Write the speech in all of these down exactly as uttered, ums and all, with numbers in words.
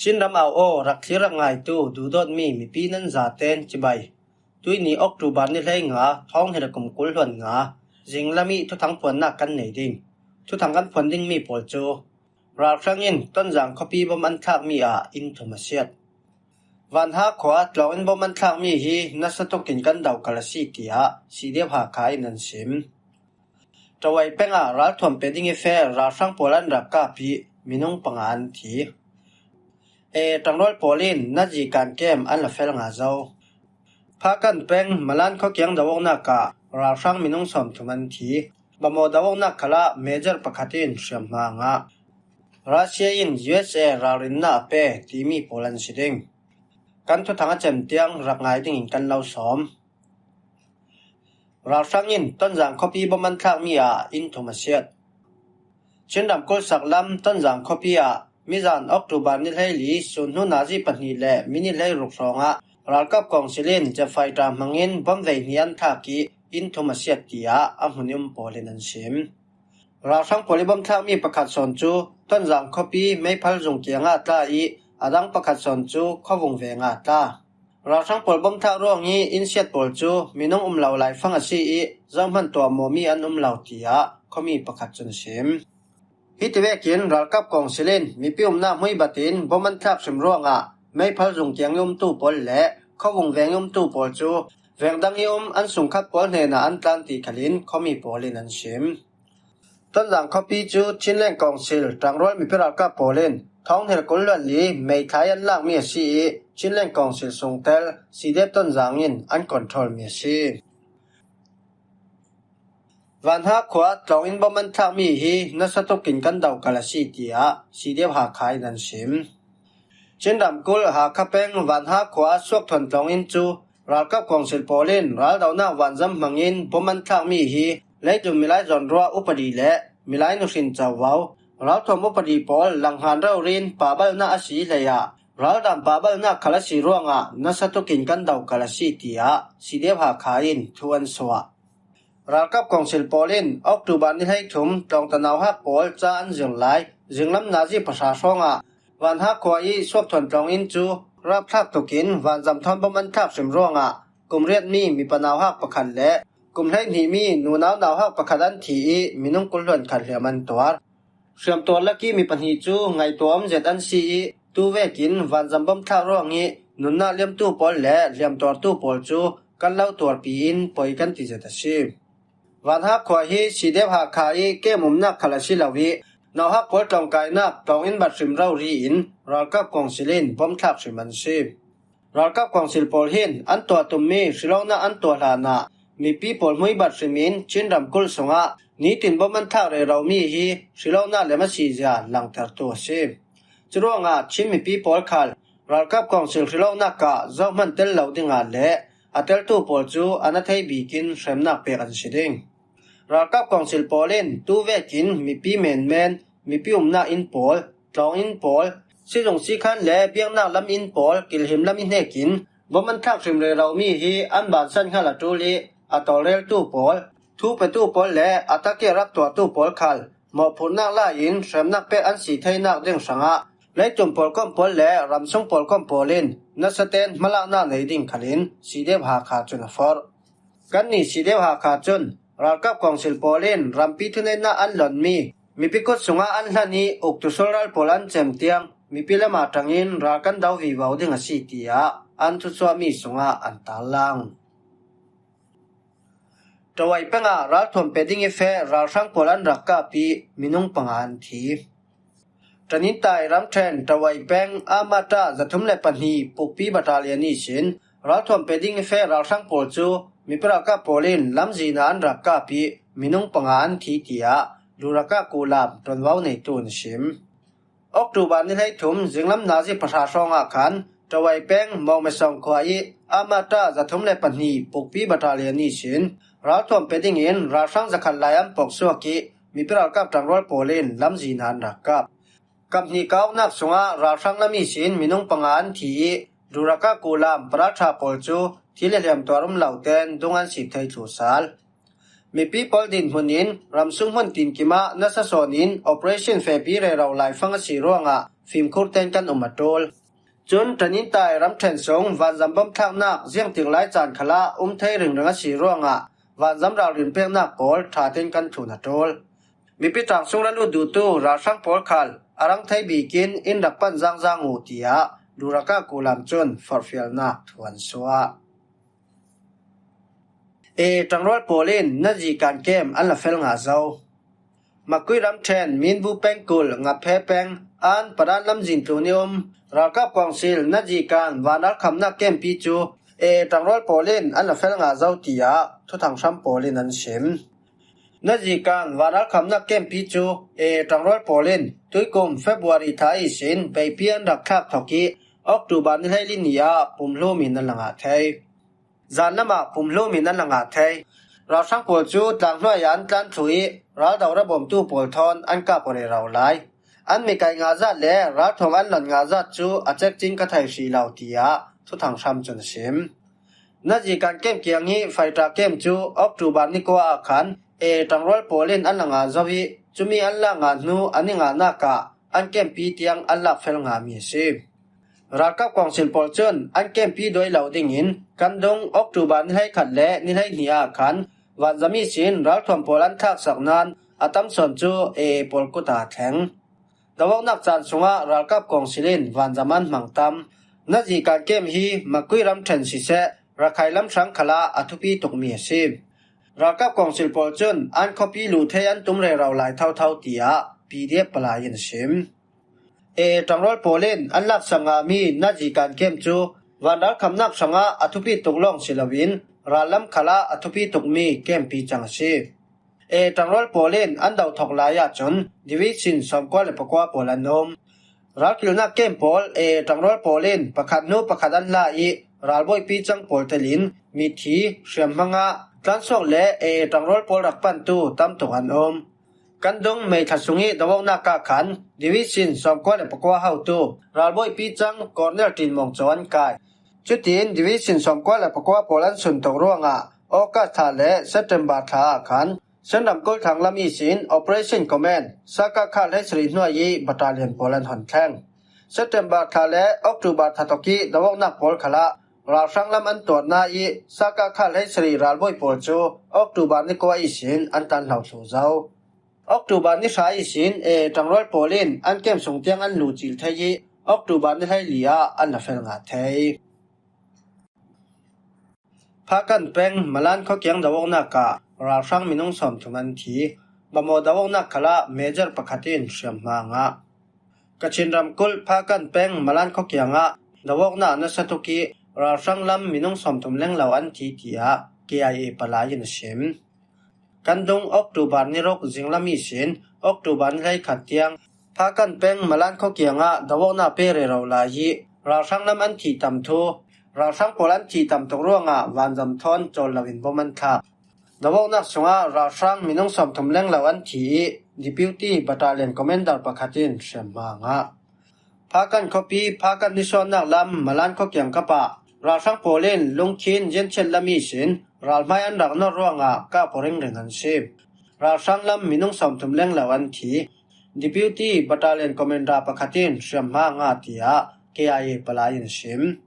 Chin ram au aw, rak thlir rak ngaitu duhdawtmi mipi nan zaten cibai. Tuini October ni hleinga, thawng hnih le kum kul hluan nga, zinglam ih thuthang phuannak kan nei ding. Thuthang kan phuan dingmi pawl cu ralhrang in Tonzang khuapi bom an thlakmi ah inn thum a siat. Vanha khua tlawng in bom an thlakmi hi nasa tukin kan doh kal a si, tiah C D F Hakha in an sim. Tawai peng ah ralthuam pe ding i feh ralhrang pawl an rak kap ih minung panga an thi. E, ṭangrual pawl in nazi kan kem an la fel nga zo. Phakan peng Malan khuakiang do awknak ah ralhrang minung sawmthum an thi. Bamaw do awknak khalah Major pakhat in hriamhma a ngah. Russia in U S A ralrinnak a pe timi pawl an si ding. Kan thuthang a cem tiang rak ngai dingin kan lo sawm. Ralhrang in Tonzang khuapi bom an thlakmi ah inn thum a siat. Chin ramkulh saklam Tonzang khuapi ah mizan October ni hleili sun hnu nazi pahnih le minit hleiruk hrawngah ralkap kawngsil in jet fighter hmangin bom vei hnih an thlak ih inn thum a siat, tiah a hmun i um pawl in an sim. Ralhrang pawl i bom thlakmi pakhat sawn cu Tonzang khuapi meiphal zung kiangah tla ih a dang pakhat sawn cu khuavung vengah tla. Ralhrang pawl bom thlak ruang ih inn siat pawl cu minung um lo laifang a si ih zohman tuahmawmi an um lo, tiah khuami pakhat cun a sim. Hiti vekin ralkap kawngsil in mipi umnak hmui batin bom an thlak hrim ruangah meiphal zung kiang i umtu pawl le khuavung veng i umtu pawl cu veng dang i um an sungkhat pawl hnenah an tlan ti khalin khuami pawl in an sim. Tonzang khuapi cu Chinland Council ṭangrual mipi ralkap pawl in thawng hnih le kul hluan li meithlai an lakmi a si ih Chinland Council sungtel C D F Tonzang in an control mi a si. Vanha khua tlawng in bom an thlakmi hi nasa tukin kan doh kal a si, tiah C D F Hakha in an sim. Chin ramkulh Hakha peng Vanha khua Suakthuan tlawng in cu ralkap kawngsil pawl in raldohnak vanzam hmangin bom an thlakmi hi leitlun milai zawnruah upadi le milai nuhrin covo, ralthuam upadi pawl langhngan rori in pahbalnak a si hlei ah raldan pahbalnak khal a si ruangah nasa tukin kan doh kal a si, tiah C D F Hakha in thu an suah. Ralkap kawngsil pawl in October ni hleithum tlawngta nauhak pawl ca an zir lai zinglam nazi pahra hrawngah Vanha khua ih Suakthuan tlawng in cu rapthlak tukin vanzam thawn bom an thlak hrim ruangah kum riatmi mipa nauhak pakhat le kum hleihnihmi nunau nauhak pakhat an thi ih minung kul hluan khat hliam an tuar. Hriamtuar lak ih mi pahnih cu ngaihtuah um zet an si ih tu vekin vanzam bom thlak ruang ih nunnak liamtu pawl le hliamtuartu pawl cu kan lo tuarpi in poi kan ti zet a si. Vanha khua hi C D F Hakha ih kem umnak khal a si lo ih nauhak pawl tlawngkainak tlawng in bat hrim rori in ralkap kawngsil in bom thlak hrim an si. Ralkap kawngsil pawl hin an tuah tummi hrilawknak an tuah hlanah mipi pawl hmui bat hrim in Chin ramkulh sungah nitin bom an thlak reromi hi hrilawknak lem a si zia langtertu a si. Curuangah Chin mipi pawl khal ralkap kawngsil hrilawknak ah zohman tel lo dingah le a teltu pawl cu an a thei bikin hremnak pek an si ding. Ralkap kawngsil pawl in tu vekin mipi menmen, mipi umnak inn pawl, tlawng inn pawl, sizung sikhan le biaknak lam inn pawl kilhim lam ih hnekin bom an thlak hrim reromi hi an bansan hngal a ṭul ih a tawlreltu pawl, thu petu pawl le a tak ih a rak tuahtu pawl khal mawhphurhnak la in hremnak pek an si theinak ding hrangah leitlun pawlkomh pawl le ramsung pawlkomh pawl in nasaten hmalaknak nei ding khalin C D F Hakha cun a forh. Kannih C D F Hakha cun ralkap kawngsil pawl in rampi thuneihnak an lonmi mipi kut sungah an hlan ih uktu sulral pawl an cem tiang mipi lam ah ṭangin ral kan do vivo ding a si, tiah an thusuahmi sungah an tarlang. Tawai pengah ralthuam pe ding ih feh ralhrang pawl an rak kap ih minung panga an thi. Tanintai ramṭhen Tawai peng Amata zathum le pahnih Pukpi Battalion ihsin ralthuam pe ding ih feh ralhrang pawl cu mipi ralkap pawl in lamzin ah an rak kap ih minung panga an thi, tiah Duraka kulam ṭuanvo neitu in a sim. October ni hleithum zinglam nazi pahra hrawngah khan Tawai peng Mawngmesawng khua ih Amata zathum le pahnih Pukpi Battalion ihsin ralthuam pe dingin ralhrang zakhat lai an pawksuak ih mipi ralkap ṭangrual pawl in lamzin ah an rak kap. Kap hnih kah awknak sungah ralhrang lam ihsin minung panga an thi ih Duraka kulam paraṭha pawl cu thil le hliamtuar um loten dung an sip thei thlu sal. Mipi pawl dinhmun in ramsung hmun tinkimah nasa sawnin operation fehpi rero laifang a si ruangah fimkhurtein kan um a ṭul. Cun ṭanintai ramṭhen sung vanzam bom thlaknak ziangtik lai caan khalah um thei ringring a si ruangah vanzam ralrin peknak pawl ṭhatein kan thlun a ṭul. Mipi ṭangsung ral lut duhtu ralhrang pawl khal a rang thei bikin in rak pan zangzang uh, tiah Luraka kulam cun forhfialnak thu an suah. A ṭangrual pawl in nazi kan kem an la fel ngah zo. Makui ramṭhen Minbu pengkul Ngaphe peng an Paran lamzin tlun i um ralkap kawngsil nazi kan vanralkhamnak kempi cu A ṭangrual pawl in an la fel ngah zo, tiah thuthang hram pawl in an sim. Nazi kan vanralkhamnak kempi cu A ṭangrual pawl in tuikum February thla ihsin beipi an rak thlak thok i October ni hleili ni ah pumhlum in an la ngah thei. Zan lamah pumhlum in an la ngah thei. Ralhrang pawl cu tlanghnuai ah an tlan thluh i raldo rabawmtu pawl thawn an kap aw rero lai. An mikai ngah zat le ralthuam an lon ngah zat cu a cekcin ka thei hrih lo, tiah thuthang hram cun a sim. Nazi kan kem kiang i faita kem cu October ni kua ah khan A ṭangrual pawl in an la ngah zo i cumi an la ngah hnu an i ngahnak ah an kempi tiang an lak fel ngahmi a si. Ralkap kawngsil pawl cun an kempi duai lo dingin kan dung October ni hleikhat le ni hleihnih ah khan vanzam ihsin ralthuam pawl an thlaksak nain a tam sawn cu A A pawl kut ah a thleng. Dovawknak caan sungah ralkap kawngsil in vanzam an hmang tam. Nazi kan kem hi Makui ramṭhen siseh, Rakhine lam hrang khalah a thupi tukmi a si. Ralkap kawngsil pawl cun an khuapi luh thei an tum rero lai thotho, tiah P D F palai in a sim. A ṭangrual pawl in an laksak ngahmi nazi kan kem cu vanralkhamnak hrangah a thupi tuk lawng si loin rallam khalah a thupi tukmi kempi cang a si. A ṭangrual pawl in an do thok lai ahcun division sawmkua le pakua pawl an um. Ralkilhnak kem pawl A ṭangrual pawl in pakhat hnu pakhat an hla i ralbawipi cang pawl telin mithi, hriamhma ngah, tlansuak le A ṭangrual pawl rak pantu tam tuk an um. Kan dung May thla sung i dovawknak ah khan division sawmkua le pakua hotu ralbawipi cang Colonel Tin Maung Caw an kai. Cutin division sawmkua le pakua pawl an sun tuk ruangah August thla le September thla ah khan Shan ramkulh thlang lam ihsin Operation Command, Sakakha hleisarih hnuai i battalion pawl an hon thleng. September thla le October thla tawk i dovawknak pawl khalah ralhrang lam an tuarna i Sakakha hleisarih ralbawi pawl cu October ni kua ihsin an tan hlo thluh zo. October ni hra ihsin A ṭangrual pawl in an kem sung tiang an luh cil thei i October ni hleili ah an la fel ngah thei. Phakan peng Malan khuakiang dovawknak ah ralhrang minung sawmthum an thi. Bamaw dovawknak khalah Major pakhat in hriamhma a ngah. Kachin ramkulh Phakan peng Malan khuakiang ah dovawknak nasa tuk i ralhrang lam minung sawmthum lenglo an thi, tiah K I A palai in a sim. Kan dung October ni ruk zinglam ihsin October ni hleikhat tiang Phakan peng Malan khuakiang ah dovawknak pe rero lai i ralhrang lam an thih tam thu, ralhrang pawl an thih tam tuk ruangah vanzam thawn cawl loin bom an thlak. Dovawknak sungah ralhrang minung sawmthum lenglo an thi i Deputy Battalion Commander pakhat in hriamhma a ngah. Phakan khuapi Phakan nisuahnak lam Malan khuakiang kap ah ralhrang pawl in lungthin zianchiat lam ihsin ralhmai an rak nor ruangah kap aw ringring an si. Ralhrang lam minung sawmthum lenglo an thi. Deputy Battalion Commander pakhat in hriamhma a ngah, tiah K I A palai in a sim.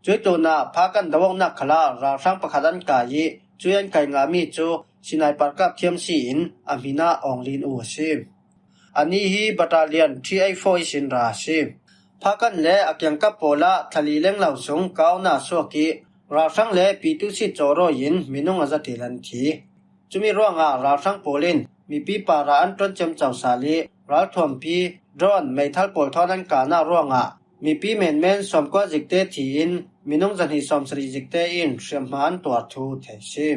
Cuih tlunah Phakan dovawknak khalah ralhrang pakhat an kai i cuih an kai ngahmi cu sniper kap thiam si in a hmin ah Aung Lin U a si. Ani hi Battalion three eight four ihsin ra a si. Phakan le a kiangkap pawl ah thla li lenglo sung kauna a suak i ralhrang le pitu sit cawrawi in minung a zatil an thi. Cumi ruangah ralhrang pawl in mipi parah an ṭuan ciamco sal i ralthuampi, drone, meithal pawl thawn an kahnak ruangah mipi menmen sawmkua zikte thi in minung zahnih sawmsarih zikte in hriamhma an tuar thu theih si.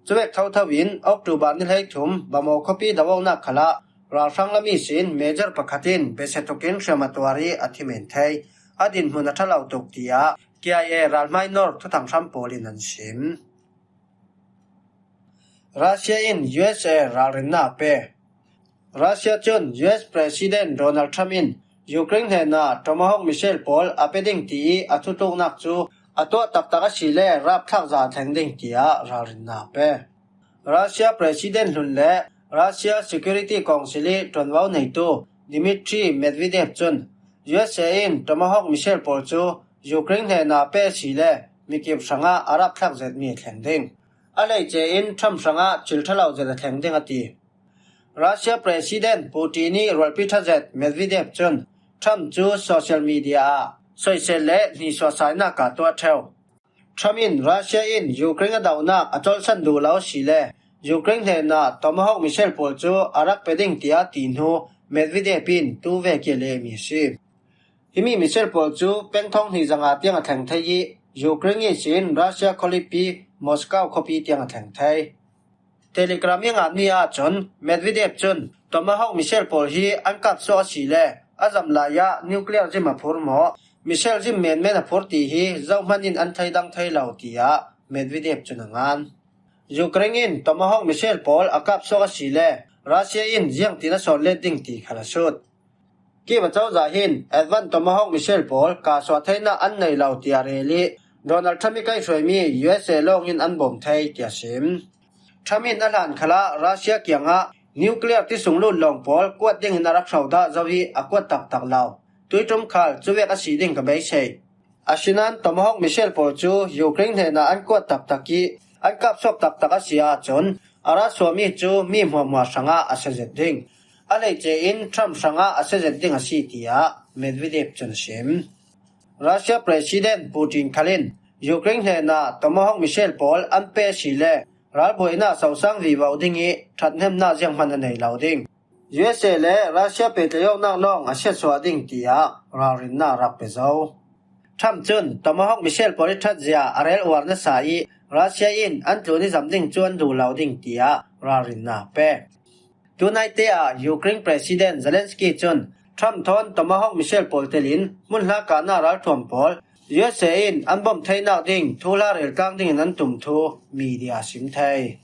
Cuvek thotho in October ni hleithum Bamaw khuapi dovawknak khalah ralhrang lam ihsin Major pakhat in besia tukin hriam a tuar i a thi men thei. A dinhmun a ṭha lo tuk, tiah K I A ralhmai nor thuthang hram pawl in an sim. Russia in U S A ralrinnak a pe. Russia cun U S President Donald Trump in Ukraine hnenah Tomahawk missile pawl a pe ding ti i a thutluknak cu a tuah taktak a si le rapthlak za a thleng ding, tiah ralrinnak a pe. Russia President hlun le Russia Security Council i ṭuanvo neitu Dmitry Medvedev cun U S A in Tomahawk missile pawl cu Ukraine hnenah pe si le mikip hrangah a rapthlak zetmi a thleng ding. A hleice in Trump hrangah thil ṭha lo zet a thleng ding a ti. Russia President Putin ih rualpi ṭha zet Medvedev cun Trump cu social media ah soisel le hnisuahsainak ah tuah ṭheu. Trump in Russia in Ukraine a dohnak a colhsan duh lo si le Ukraine hnenah Tomahawk missile pawl cu a rak pe ding tiah ti hnu Medvedev in tu vek i a lehmi a si. Himi missile pawl cu peng thong hnih zanga tiang a thleng thei i Ukraine ihsin Russia khualipi Moscow khuapi tiang a thleng thei. Telegram i nganmi ahcun Medvedev cun Tomahawk missile pawl hi an kap suak a si le a zam lai ah nuclear zim a phur maw, missile zim menmen a phur ti hi zohman in an thei dang thei lo tiah Medvedev cun a ngan. Ukraine in Tomahawk missile pawl a kap suak a si le Russia in ziangtin a sawn let ding ti khal a sut. Kyiv cozah hin Advanced Tomahawk missile pawl kah suah theinak an nei lo tiah rel i Donald Trump i kaihhruaimi U S A lawng in an bawm thei tiah sim. Trump in a hlan khalah Russia kiangah nuclear ti sunglut lawng pawl kuat dingin a rak hro dah zo i a kuat taktak lo. Tuiṭum khal cuvek a si ding ka beisei. Asinain Tomahawk missile pawl cu Ukraine hnenah an kuat taktak i an kap suak taktak a si ahcun a ra suahmi cu mi hmuahhmuah hrangah a si zet ding. A hleice in Trump hrangah a si zet ding a si tiah Medvedev cun a sim. Russia President Putin khal in Ukraine hnenah Tomahawk missile pawl an pe a si le ralbuainak sosang vivo ding i ṭhathnemnak zianghman a nei lo ding. U S A le Russia pehtlaihawknak lawng a siatsuah ding tiah ralrinnak a rak pe zo. Trump cun Tomahawk missile pawl i ṭhatzia a rel uar nasa i Russia in an tlun i zam ding cu an duh lo ding tiah ralrinnak a pek. Tunaite ah Ukraine President Zelensky cun Trump thawn Tomahawk missile pawl telin hmunhla kahnak ralthuam pawl U S A in an bawm theinak ding thuhla rel tlang dingin an tum thu media a sim thei.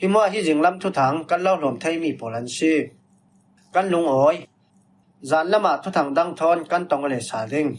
Hi hmuah hi zinglam thuthang kan lo hlawm theimi pawl an si. Kan lungawi. Zanlam ah thuthang dang thawn kan tong le sal ding.